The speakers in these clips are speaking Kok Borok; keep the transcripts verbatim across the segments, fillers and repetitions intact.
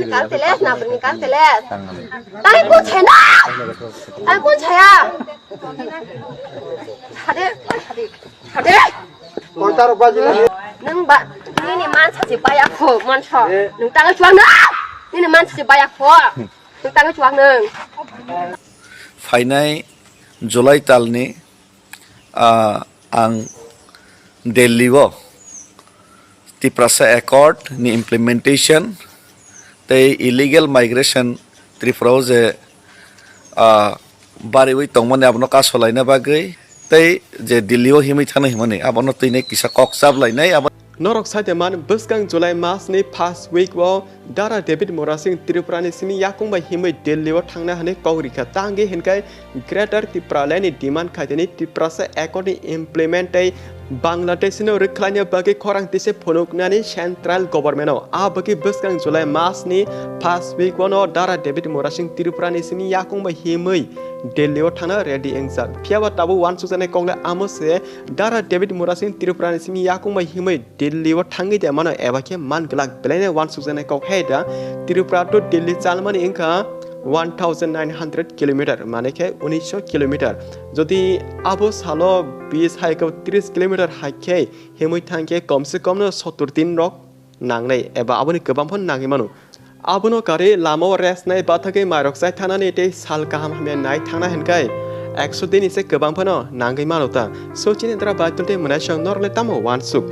Kanteles, na bini kanteles. Tani kun chena. Tani kun chaya. Hade, hade, hade. Nung ba, nini mansa si baya ko, mansa. Nung tanga chuang na. Nini mansa si baya ko. Nung tanga chuang nung. Phainai July talni, ah, ang Delhi o Tiprasa Accord ni implementation tei illegal migration Tripura o je, ah, bariwi tongmani abono kasolaina bagwi tei je Delhi o himwi thangna himani abono twi nai kisa kok chaplainai abo. Norok saite man bwskang July mas ni first week o Dara David Murasing Tripura ni simi yakung bai himwi Delhi o thangna hwnwi kok rikha. Tangwi hinkai Greater Tipraland ni demand khaitani Tiprasa Accord ni implement tei Bangladesh no rwkhlaina bagwi khorang tise phunuknani central government o. A bagwi bwskang July mas ni first week o no Dara David Murasing Tripura ni simi yakung bai himwi Delhi o thangna ready wngjak. Phiya ba tabuk uansukjaknai kok le amo se Dara David Murasing Tripura ni simi yakung bai himwi Delhi o thangwi de mano eba khe man glak belai no uansukjaknai kok hai da. Tripura to Delhi chalmani wngkha one thousand nine hundred kilometer, mane khe unisho kilometer. Jodi abo salo bis hai khe tris kilometer hai khe himwi thang khe kom se kom no sottor din rok nangnai eba aboni kwbang phano nangwi mano. Abono karwi lama o rest nai bathagwi mairok chai thanani tei sal kaham hamya nai thangna hinkai ekso din se kwbang phano nangwi mano ta. So chini dara Baitul tei mwnaisong norokle tamo uansuk?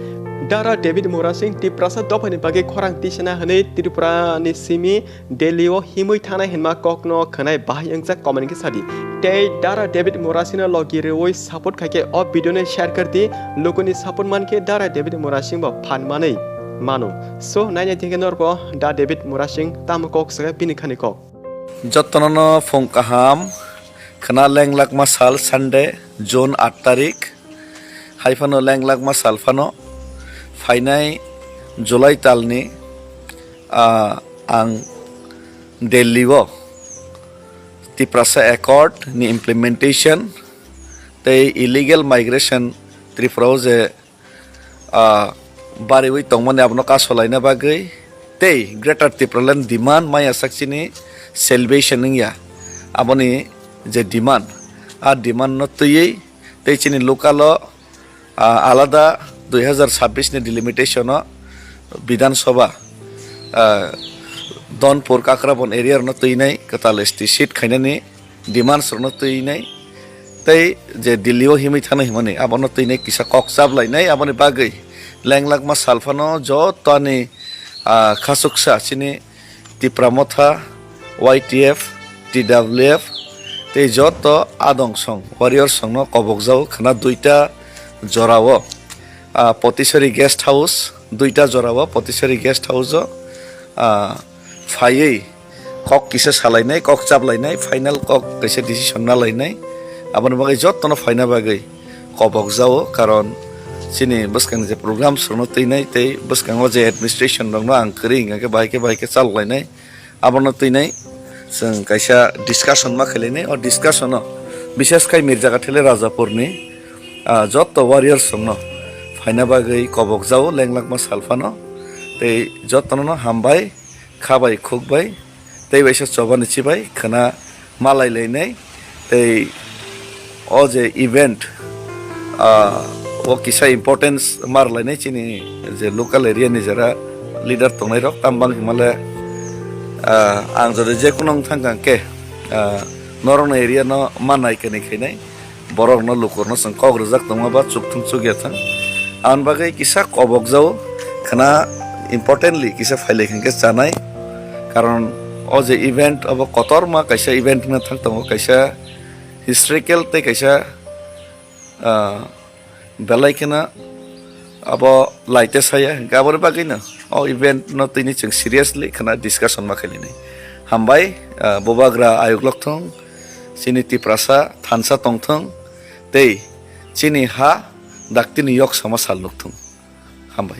Dara David Murasing Tiprasa dophani bagwi khorang tisana hwnwi Tripura ni simi Delhi o himwi thangna hinma kokno khwnai bahai wngjak comment khe sadi. Tei Dara David Murasing no logi rwui support khaikhe o video no share khardi, lukuni support mankhe Dara David Murasing bo phan manwi mano. So, naina thikhe norbo Da David Murasing tamo kok saka bini khani kok. Jotono no phung kaham, khna lenglakma sal Sunday, June aat tarik, hai phano lenglakma sal phano phainai July talni, ah, ang Delhi o Tiprasa Accord ni implementation tei illegal migration Tripura o je ah, bariwi tongmani abono kasolaina bagwi tei Greater Tipraland demand maya sak chini salvation wngya. Aboni je demand, a demand no twiwi tei chini local o, ah, alada dui hazar chabbish ni delimitation o Bidhan Sabha, ah, Donpur Kakrabon area rokno twinai kwtal S T seat khainani demands rokno twinai tei je Delhi o himwi thangna himani abono twinai kisa kok chaplainai aboni bagwi lenglakma sal phano joto ani, ah, khasuksa chini Tipra Motha, Y T F, T W F tei joto adong song warrior songno kobokjao khna duita jorao, ah, Potisari guest house, duita jorao Potisari guest house o, ah, phaiwi kok kisa salainai, kok chaplainai, final kok kaisa decision nalainai. Aboni bagwi jotono phaina bagwi kobokjao, karon chini bwskang je program songno twinai tei bwskango je administration rokno ang kwrwi hwnkhe bahai khe bahai khe chaloklainai. Abono twinai chwng kaisa discussion ma khailainai. O discussion o bishes khai Mirjagathele Rajapurni, ah, joto warriors rokno phaina bagwi kobokjao lenglakma sal phano tei jotono hambai. Kha bai khuk bai tei waisa chobani chibai khwna malai lainai tei o je event, ah, o kisa importance mar lainai chini je local area ni jara leader tongnai rok tam bang himale, ah, ang jodi je kuno wng thang kang khe, ah, norok ni area no ma nai kani khainai. Borokno lukurno chwng kok rwjak tongma ba chukthung chukya thang. Aboni bagwi kisa kobokjao khwna importantly kisa phailai khe chanai. Karon o je event obo kotorma kaisa event wngna thang tongo, kaisa historical tei kaisa, ah, belai kheno abo laite saya. Hinkhe aboni bagwino o event no tini chwng seriously khwna discussion ma khainani. Hambai, ah, bubagra ayuk lokthung. Chini Tiprasa thansa tongthung tei chini ha daktini yok sama sal nukthung. Hambai.